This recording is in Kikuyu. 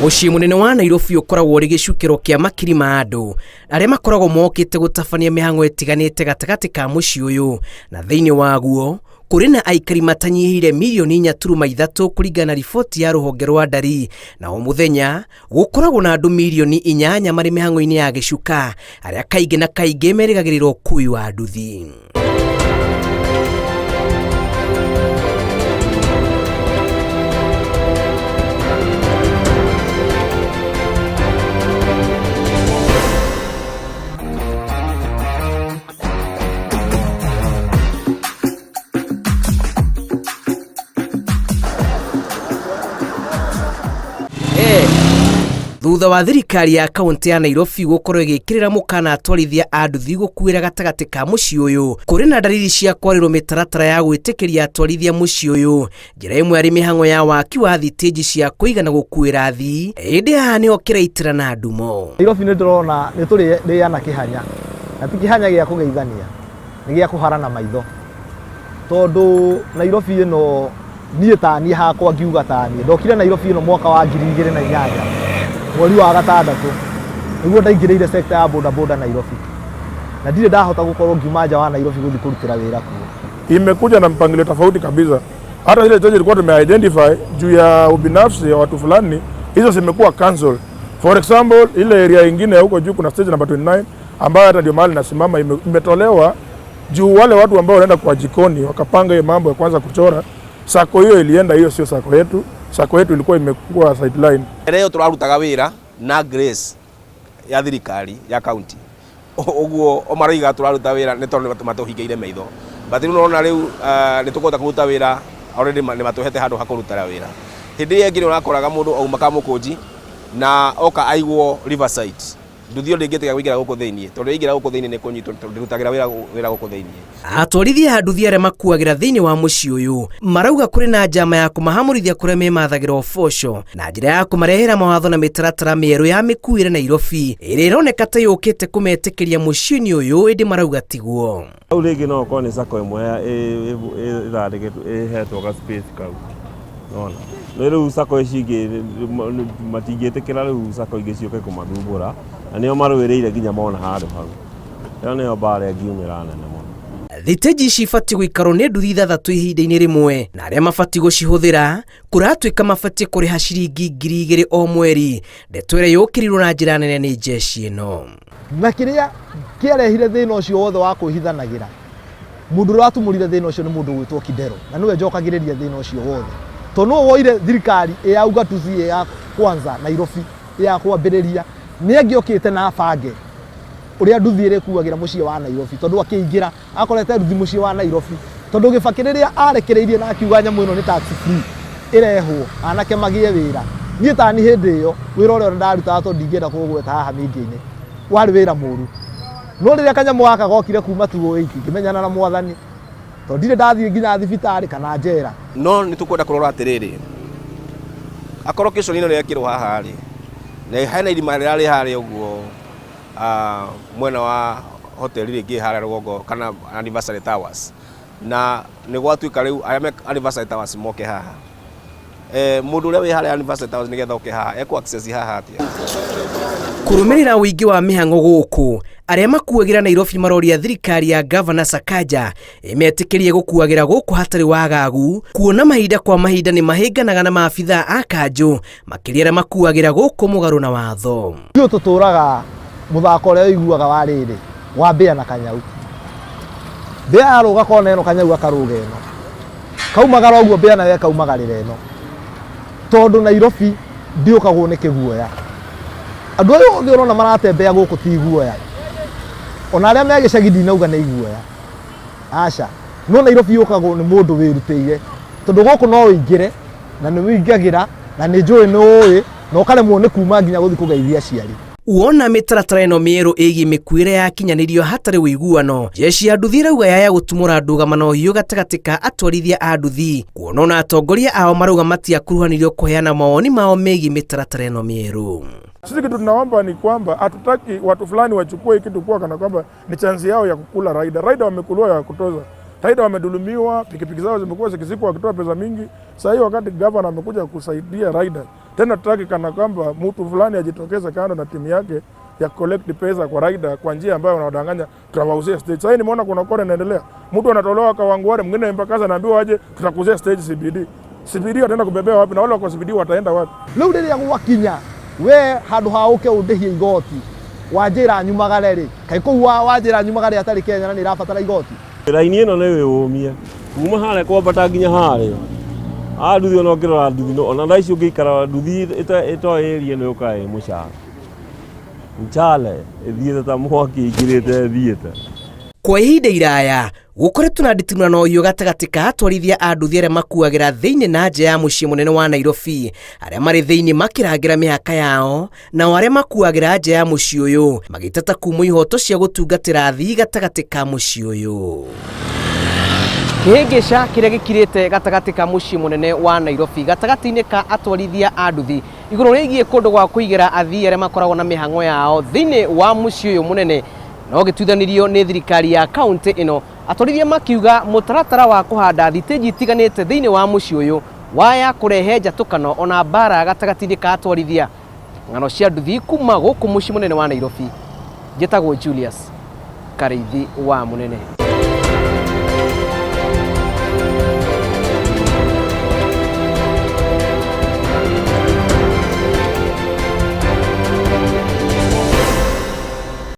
Mũciĩ mũnene wa Nairobi ũkoragwo ũrĩ gĩcukĩro kĩa makiri ma andũ arĩa makoragwo mokĩte gũtabania mĩhang'o ĩtiganĩte gatagatĩ ka mũciĩ ũyũ, na thĩinĩ waguo kũrĩ na aikari matanyihĩire mirioni 4.3 kũringana na riboti ya rũhonge rwa ndari, na o mũthenya gũkoragwo na andũ mirioni 8 marĩ mĩhang'o-inĩ ya gĩcuka arĩa kaingĩ na kaingĩ merĩgagĩrĩra ũkui wa nduthi. Thutha wa thirikari ya kaunti ya Nairobi gũkorwo ĩgĩkĩrĩra mũkana atwarithia a nduthi gũkuĩra gatagatĩ ka mũciĩ ũyũ, kũrĩ na dalili cia kwarĩrwo mĩtaratara ya gwĩtĩkĩria atwarithia mũciĩ ũyũ. Njĩra ĩmwe arĩ mĩhang'o ya waki wa thitĩnji cia kũigana gũkuĩra athii, ĩndĩ haha nĩho kĩraitĩra na ndumo. Nairobi nĩ ndĩrona nĩ tũrĩana kĩhanya, na ti kĩhanya gĩa kũgeithania, nĩ gĩa kũharana maitho. Tondũ Nairobi ĩno niĩ ta niĩ hakwa ngiuga ta niĩ ndokire Nairobi ĩno mwaka wa 2008 mweri wa gatandatũ nĩguo ndaingĩrĩire sector ya boda boda Nairobi, na ndirĩ ndahota gũkorwo ngiuma nja wa Nairobi gũthiĩ kũrutĩra wĩra kuo. Imekuja na mpangilio tofauti kabisa. Hata zile stage ilikuwa tumeidentify juu ya ubinafsi ya watu fulani, hizo zimekuwa cancel. For example, ile area ingine huko juu kuna stage number 29 ambayo hata ndio mahali nasimama imetolewa juu wale watu ambao wanaenda kwa jikoni wakapanga hiyo mambo ya kwanza kuchora. Sacco hiyo ilienda, hiyo sio sacco yetu. Sacco yetu ilikuwa imekuwa sideline. Leo turarutaga wira na grace ya thirikari ya county. Uguo o maroiga turaruta wira ni tondu matuhingeire maitho. But riu nona riu ni tukuhota kuruta wira already ni matuhete handu ha kurutira wira. Hindi ĩrĩa ĩngĩ nĩ ũrakoraga mũndũ auma Kamũkũnji na oka aigwo Riverside. Nduthi ĩyo ndĩngĩtiga kũingĩra gũkũ thĩinĩ, tondũ ĩingĩra gũkũ thĩinĩ nĩ kũnyitwo, tondũ ndĩrutagĩra wĩra gũkũ thĩinĩ. Atwarithia a nduthi arĩa makuagĩra thĩinĩ wa mũciĩ ũyũ marauga kũrĩ na njama ya kũmahamũrithia kũrĩa memathagĩra ũboco na njĩra ya kũmarehera mawatho na mĩtaratara mĩerũ ya mĩkuĩre Nairobi ĩrĩa ĩroneka ta yũkĩte kũmetĩkĩria mũciĩ-inĩ ũyũ, ĩndĩ marauga tiguo. Hau rĩngĩ no ũkorwo nĩ sacco ĩmwe ĩthandĩkĩtwo ĩhetwo ga space kau. Nona. No rĩu sacco ici ingĩ matingĩtĩkĩra rĩu sacco ingĩ ciũke kũmathumbũra, na nĩo marũĩrĩire nginya mona handũ hau. Ĩyo nĩyo mbara ĩngiumĩra nene mũno. Thitĩnji ici ibatiĩ gũikarwo nĩ nduthi 6 ihinda-inĩ rĩmwe, na arĩa mabatiĩ gũcihũthĩra kũratuĩka mabatiĩ kũrĩha ciringi 2,000 o mweri. Ndeto ĩrĩa yũkĩrĩirwo na njĩra nene nĩ jeshi ĩno. Na kĩrĩa kĩarehire thĩna ũcio wothe wa kwĩhithanagĩra, mũndũ ũrĩa watumũrire thĩna ũcio nĩ mũndũ ũgwĩtwo Kidero, na nĩwe njokagĩrĩria thĩna ũcio wothe. Tondũ nĩwe woire thirikari ĩ ya ugatuzi ĩ ya kwanza Nairobi ĩ ya kwambĩrĩria, nĩ angĩokĩte na abange ũrĩa nduthi ĩrĩkuagĩra mũciĩ wa Nairobi, tondũ akĩingĩra akorete nduthi mũciĩ wa Nairobi, tondũ Gĩbakĩ rĩrĩa arekereirie na akiuga nyamũ ĩno nĩ tax free ĩrehwo anake magĩe wĩra. Niĩ tani hĩndĩ ĩyo wĩra ũrĩa ndarutaga tondũ ndingĩenda kũũgweta haha media-inĩ warĩ wĩra mũru, no rĩrĩa kanyamũ gaka gokire kuma 2008 ngĩmenyana na mwathani, tondũ ndirĩ ndathiĩ nginya thibitarĩ kana njera. No nĩ tũkwenda kũrora atĩrĩrĩ, akorwo kĩconi ĩno nĩyekĩrwo haha rĩ, na hena irima rĩrarĩ harĩa ũguo, mwena wa hoteli rĩngĩ harĩa rũgongo kana Anniversary Towers, na nĩ gwatuĩka rĩu arĩa me Anniversary Towers moke haha. Mũndũ ũrĩa wĩ harĩa Anniversary Towers nĩgetha oke haha, ekũ access haha atĩa? Kũrũmĩrĩra ũingĩ wa mĩhang'o gũkũ, arĩa makuagĩra Nairobi maroria thirikari ya Gavana Sakaja ĩmetĩkĩrie gũkuagĩra gũkũ hatarĩ wagagu, kuona mahinda kwa mahinda nĩ mahĩnganaga na maabithaa a kanjũ makĩria arĩa makuagĩra gũkũ mũgarũ na watho. Ithuĩ tũtũraga mũthako ũrĩa ũiguaga wa rĩrĩ wa mbĩa na kanyau. Mbĩa yarũga kona ĩno, kanyau akarũga ĩno, kaumagara ũguo mbĩa nayo ĩkaumagarĩra ĩno, tondũ Nairobi ndĩũkagwo nĩ kĩguoya. Andũ aya othe ũrona maratembea gũkũ ti iguoya, ona arĩa me gĩcagi ndinauga nĩ iguoya, aca. No Nairobi yũkagwo nĩ mũndũ wĩrutĩire, tondũ gũkũ no ũingĩre na nĩ ũingagĩra na nĩ njũĩ nĩ ũĩ, na ũkaremwo nĩ kuma nginya gũthiĩ kũgeithia aciari. Wona mĩtaratara ĩno mĩerũ ĩgiĩ mĩkuĩre yakinyanĩrio hatarĩ ũiguano, jeshi ya nduthi ĩrauga yaya gũtumũra ndũgamano hiũ gatagatĩ ka atwarithia a nduthi, kuona ona atongoria ao marauga matiakuruhanirio kũheana mawoni mao megiĩ mĩtaratara ĩno mĩerũ. Sisi kitu tunaomba ni kwamba hatutaki watu fulani wachukue hii kitu kuwa kana kwamba ni chance yao ya kukula rider. Rider wamekuliwa ya kutoza. Rider wamedhulumiwa, pikipiki zao zimekuwa zikizikwa wakitoa pesa mingi. Sasa hii wakati governor amekuja kusaidia rider, Tena tutaki kana kwamba mtu fulani ajitokeze kando na timu yake ya collect pesa kwa rider kwa njia ambayo wanawadanganya tutawauzia stage. Sasa nimeona kuna kona inaendelea, mtu anatolewa Kawangware, mwingine Embakasi anaambiwa aje tutakuzia stage CBD. CBD wataenda kubebea wapi? Na wale wako CBD wataenda wapi? Rĩu rĩrĩa gwakinya we handũ ha ũke ũndĩhie igoti wanjĩra nyumagare rĩ, kaĩ kũu wanjĩra nyumagare atarĩ Kenya na nĩ ĩrabatara igoti. Raini ĩno nĩ wĩyũmie kuma harĩa kwambata nginya harĩa a nduthi ona ũngĩrora nduthi no ona thaa ici ũngĩikara nduthi ĩtoĩ area ĩno yũkaga ĩ mũcara mchale ĩthiĩte ta mwaki ĩingĩrĩte ĩthiĩte. Kwa ihinda iraya gũkoretwo na nditimũrano hiũ gatagatĩ ka atwarithia a nduthi arĩa makuagĩra thĩinĩ na nja ya mũciĩ mũnene wa Nairobi, arĩa marĩ thĩinĩ makĩrangĩra mĩhaka yao, nao arĩa makuagĩra nja ya mũciĩ ũyũ magĩteta kumwo ihoto cia gũtungatĩra athii gatagatĩ ka mũciĩ ũyũ. Kĩhĩngĩca kĩrĩa gĩkirĩte gatagatĩ ka mũciĩ mũnene wa Nairobi gatagatĩ-inĩ ka atwarithia a nduthi igũrũ rĩgiĩ kũndũ gwa kũigĩra athii arĩa makoragwo na mĩhang'o yao thĩinĩ wa mũciĩ ũyũ mũnene no gĩtuithanirio nĩ thirikari ya kaunti ĩno, atwarithia makiuga mũtaratara wa kũhanda thitĩnji itiganĩte thĩinĩ wa mũciĩ ũyũ waya kũrehe njatũkano ona mbara gatagatĩ-inĩ ka atwarithia. Ng'ano cia nduthi kuma gũkũ mũciĩ mũnene wa Nairobi, njĩtagwo Julius Karĩithi wa Mũnene.